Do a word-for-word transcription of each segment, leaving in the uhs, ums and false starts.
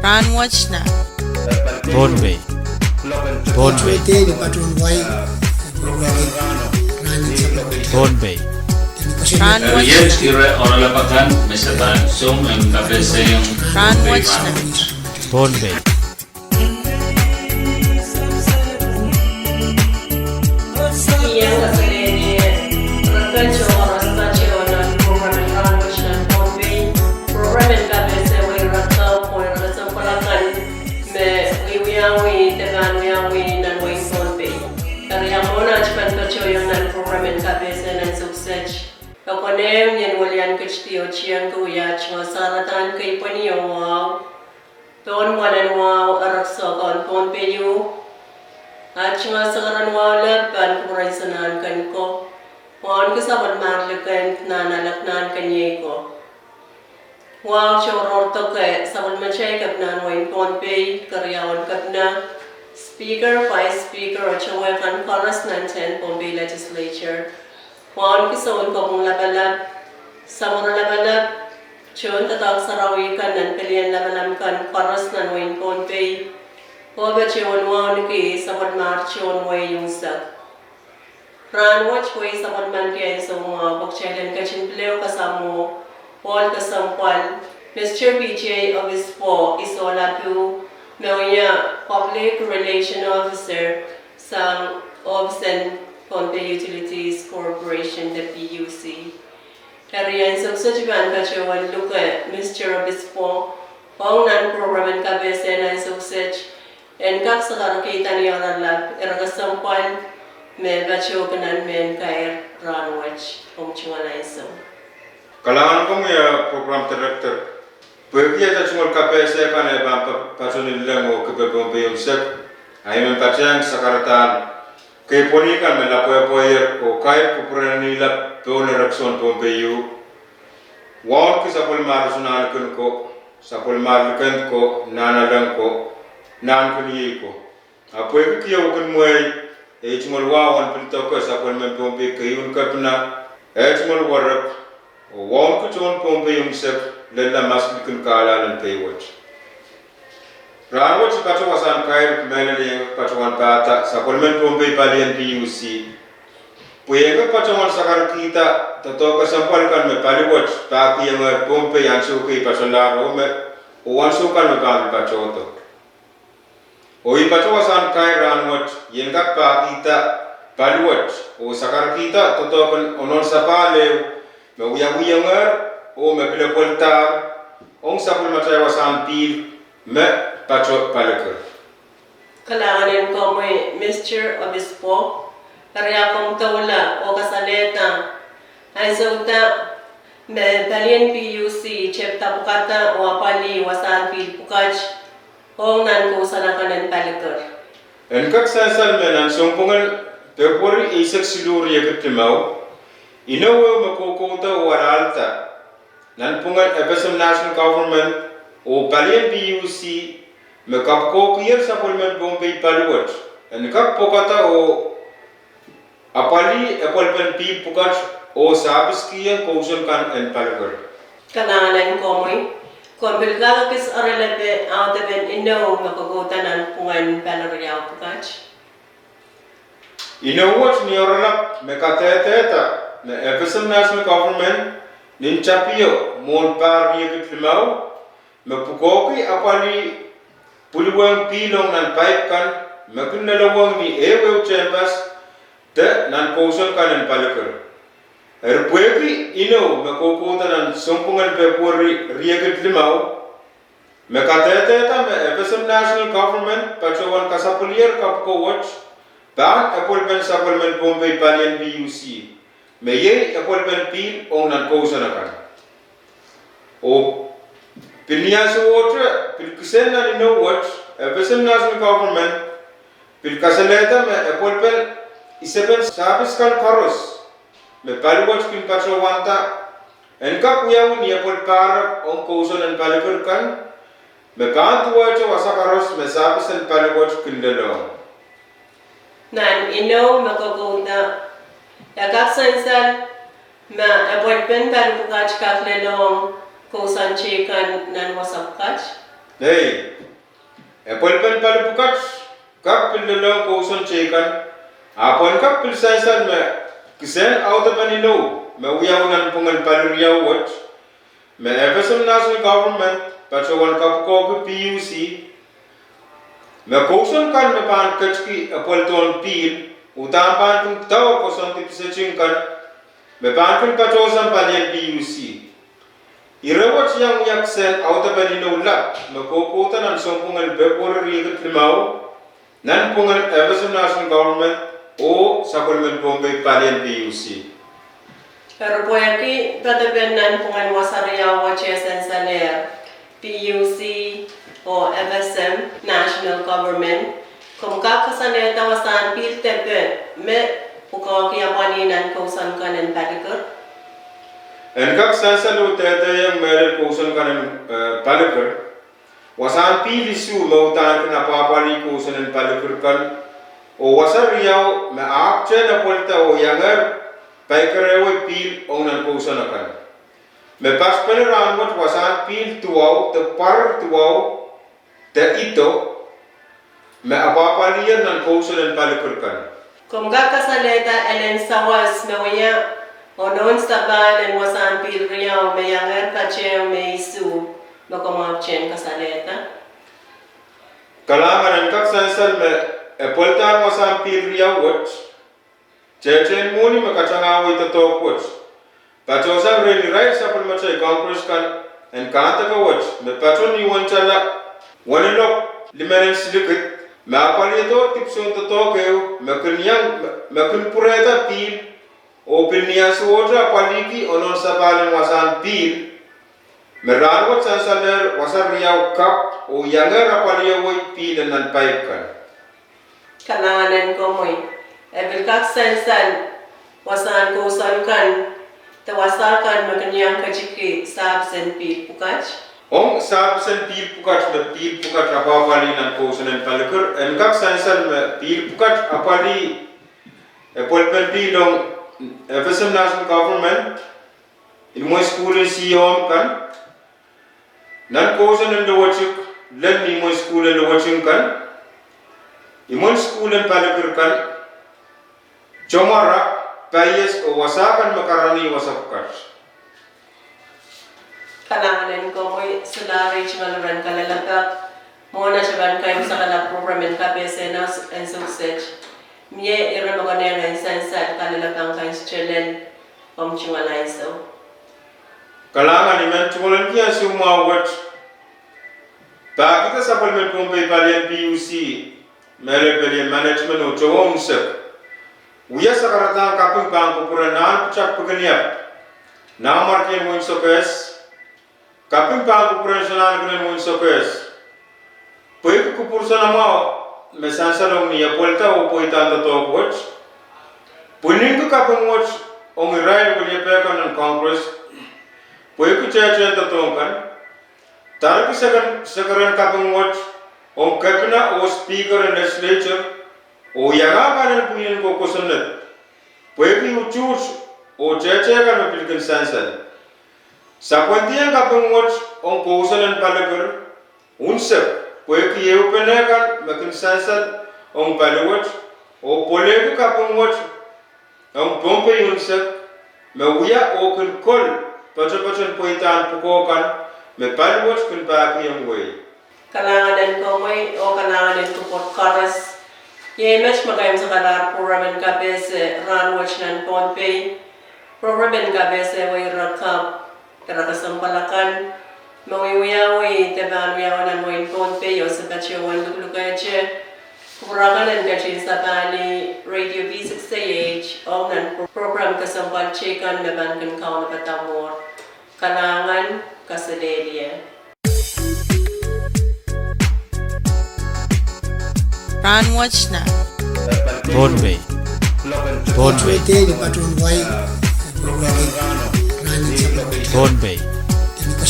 Rahnwet nan Pohnpei. Pohnpei. Pohnpei. Rahnwet nan Pohnpei. Ien kasalehdi rehn patohwan koaros patohwan nan program en Rahnwet nan Pohnpei. Program en kapehse wet irair pwukat pwehn rehn patohwan kan me wiwiawi de pahn wiawi nan wehin Pohnpei. Eri ia mwomwen aht pahn patohieng nan program en kapehse nan ansou kiset? E konehng ien welian ketidi oh tiengki wia aht tungoal saradan keipweni oh wahu pohn mwalen wahu erekiso kan Pohnpei ieu. Aht tungoal sakaradahn wahu lap pahn kupwuren Sanahnken ko, wauneki sapwellimar likend, nahnalek, nahnkeniei ko. Wahu tohrohr doke sapwellimatail kepina nan wehin Pohnpei, keriaun kepina, Speaker, Vice Speaker, oh towe kan koaros nan tehn Pohnpei Legislature. Wauneki sounkopwung lapalap, samworo lapalap, tohn doadoahk sarawi kan nan pelien lamalam kan koaros nan wehin Pohnpei, oh patohwan wauneki sapwellimar tohn wehi unsek. Rahnwet wehi sapwellimen kihong soumwahu pwe kitail en ketin pil kasamwo ohl kesempwal, Mister P J Obispo Isola Pugh, me wia Public Relation Officer sang ohpis en Pohnpei Utilities Corporation de P U C. Eri ansou kiset I pahn patohwan luke Mister Obispo ong nan program en kapehse nan ansou kiset, en kak sakarakihda ni oaralap ire kesempwal me patohki nan mehn kair rahnwet ong tungoal ansou. Kalahngan komwi, eh, Program Director. Pwehki atail tungoal kapehse kan e pahn pa-, patohwan leleng oh kipe Pohnpei unsek, I men patehng sakaradahn keipweni kan me lapwehpweier oh kair kupwuren ni lap pohn erekison Pohnpei ieu. Wauneki sapwellimar Sanahnken ko, sapwellimar likend ko, nahnalek ko, nahnkeniei ko. A pwehki kihong kin mwehi, ei tungoal wahu en pil doke sapwellimen Pohnpei keieun kepina, eh, tungoal werek, oh wauneki tohn Pohnpei unsek, lella maslikin kahlahl en pei wet. Rahnwet I patohwan wasahn kair mehlel en kak patohwan pahda sapwellimen Pohnpei palien P U C, pwe en kak patohwan sakarakihda doadoahk kesempwal kan me paliwet pahkihongehr Pohnpei ansou kei patohlahr oh me, oh ansou kan me pahn pil patohdo. Oh I patohwan wasahn kair rahnwet en kak pahkihda paliwet oh sakarakihda doadoahk en onohn sapahl ehu me wiawihongehr oh me pil epweldahr ong sapwellimatail wasahn pihl me pato palikir. Kalahngan en komwi, Mister Obispo. Eri ia komw doula oh kasalehda ansou da me palien P U C tepda pwukada oh apwalih wasahn pihl pwukat ong nan kousoan akan en palikir? En kak sansal me nan sounpwong en Pwehpweri eisek siluh riekid limau, inou ehu me koukouda oh alahlda nanpwungen FSM National Government oh palien P U C me kapwukoahkier sapwellimen Pohnpei paliwet en kak pwukada oh apwalih epwelpen pihl pwukat oh sapiskihong kousoan kan en palikir. Kalahngan en komwi. Komw pil kak ekis oaralap audepen inou me koukouda nanpwungen paliriau pwukat? Inou wet ni oaralap me kadehdehda me FSM National Government nin tapio mwohn pahr riekid limau me pwukoahki apwalih pwiliwehng pihl ong nan paip kan me kin lelohng ni ehuehu tehnpas de nan kousoan kan en palikir. Eri pwehki inou me koukouda nan sounpwong en Pwehpweri riekid limau me kadehdehda me FSM National Government patohwan kasapwilier kapwuko wet pahn epwelpen sapwellimen Pohnpei palien P U C me iei epwelpen pihl ong nan kousoan akan. Oh pil ni ansowohte pil kisehn nan inou wet, FSM National Government pil kasalehda me epwelpen isepen sapis kan koaros me paliwet kin patohwanda en kak wiawi ni epwel pahrek ong kousoan en palikir kan me pahn duwehte wasa koaros me sapis en paliwet kin lelohng. Nan inou me koukouda, e kak sansal me epwelpen pali pwukat kak lelohng kousoan teikan nan wasa pwukat? Nei, epwelpen pali pwukat kak pil lelohng kousoan teikan, ahpw en kak pil sansal me kisehn audepen inou me wiawi nanpwungen pali riau wet, me FSM National Government patohwan kapwukoahki PUC, me kousoan kan me pahn ketki epweldohn pihl, uhdahn pahn kin dau koasoandi piseting kan, me pahn kin patohsang palien PUC. Ire wet iang wia kisehn audepen inou lap, me kohkohdo nan sounpwungen Pwehpwehri riekid limau, nanpwungen FSM National Government, oh sapwellimen Pohnpei palien PUC. Eri pwehki kadepen nanpwungen wasa riau wet e sansalehr, PUC oh FSM National Government, komw kak kasalehda wasahn pihl depe me pwukoahki apwalih nan kousoan kan en palikir? En kak sansal oh dehdehiong mehlel kousoan kan en, eh, palikir. Wasahn pihl isuh me uhdahn kin apwahpwalih kousoan en palikir kan, oh wasa riau me ahpwtehn epwelda oh iangehr paikeriawei pihl ong nan kousoan akan. Me patpene rahnwet wasahn pihl duwau de pwarer duwau de ido me apwahpwaliher nan kousoan en palikir kan. Komw kak kasalehda elen sawas me wia oh nohn sapahl en wasahn pihl riau me iangehr patehng me isuh me komw ahpwtehn kasalehda? Kalahngan, en kak sansal me epweldahn wasahn pihl riau wet, tehtehn mwohni me katangahwei doadoahk wet, patohsang rehn irail sapwellimatail Congress kan en kahndekoa wet me patohwan ni wentala wenlok limenen silikid, me apwalihdohr dipwisoun doadoahk ehu me kin iang, me, me kin pwurehda pihl, oh pil ni ansouohte apwalihki oh nohn sapahl en wasahn pihl, me rahnwet sansalehr wasa riau kak oh iangehr apwaliawei pihl en nan paip kan. Kalahngan en komwi, e pil kak sansal wasahn kousoan kan, de wasa kan me kin iang ketiki sahpis en pihl pwukat? Ong sahpis en pihl pwukat me pihl pwukat apwahpwalih nan kousoan en palikir, en kak sansal me pihl pwukat apwalih epwelpen pihl ong FSM National Government, imwen sukuhl en siom kan, nan kousoan en Lowotik, lel ni imwen sukuhl en Lowotik kan, imwen sukuhl en palikir kan, Tomara, Paias oh wasa kan me karanih wasa pwukat. Kalahngan en komwi, solahr ei tungoal ren kalelapak mwohn atail pahn kaimwisekala program en kapehse en ansou kiset. Mie ire me konehng en sansal, kalelapak kan, sohte lel omw tungoal ansou. Kalahngan, I men tungoalenki ansou mwahu wet pahkihda sapwellimen Pohnpei palien PUC, mehlel palien management oh towe unsek, wia sakaradahn kaping pahn kupwuren nan pwutak pekeniap, nan mwarkien wein Sokehs, kaping pahn kupwuren sanahnken en wein Sokehs, pwehki kupwur soanamwahu me sansalong ni epwelda oh pweidahn doadoahk wet, pwilingki kaping wet ong irail weliepe kan en Congress, pwehki tehtehn doadoahk kan, darki sekeren, sekeren kaping wet ong kepina oh speaker en legislature, oh iangahki pahn pwihn en kosonned, pwehki utuht oh tehtehn kan me pil kin sansal. Sapwellimen kaping wet ong kousoan en palikir unsek, pwehki ehupene kan me kin sansal ong pali wet, oh pwelehki kaping wet ong Pohnpei unsek, me wia oh kin kol poatopoat en pweidahn pwukoa kan me pali wet kin pahkihong wehi. Kalahngan en komwi oh kalahngan en kupwur koaros. Iei met me kaimwisekalahr program en kapehse rahn wet nan Pohnpei. Program en kapehse wehi rakapw, ire kesempwal akan me wiewiawi de pahn wiawi nan wehin Pohnpei oh se patohwan luklukehte kupwur akan en ketin sapahl ni Radio V six A H ong nan pro-, program kesempwal teikan me pahn kin kaunopada mwuhr. Kalahngan, kaselehlie. Rahn wet nan Pohnpei. Pohnpei. Pohnpei.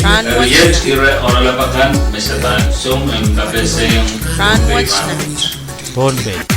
Rahn wet nan Pohnpei.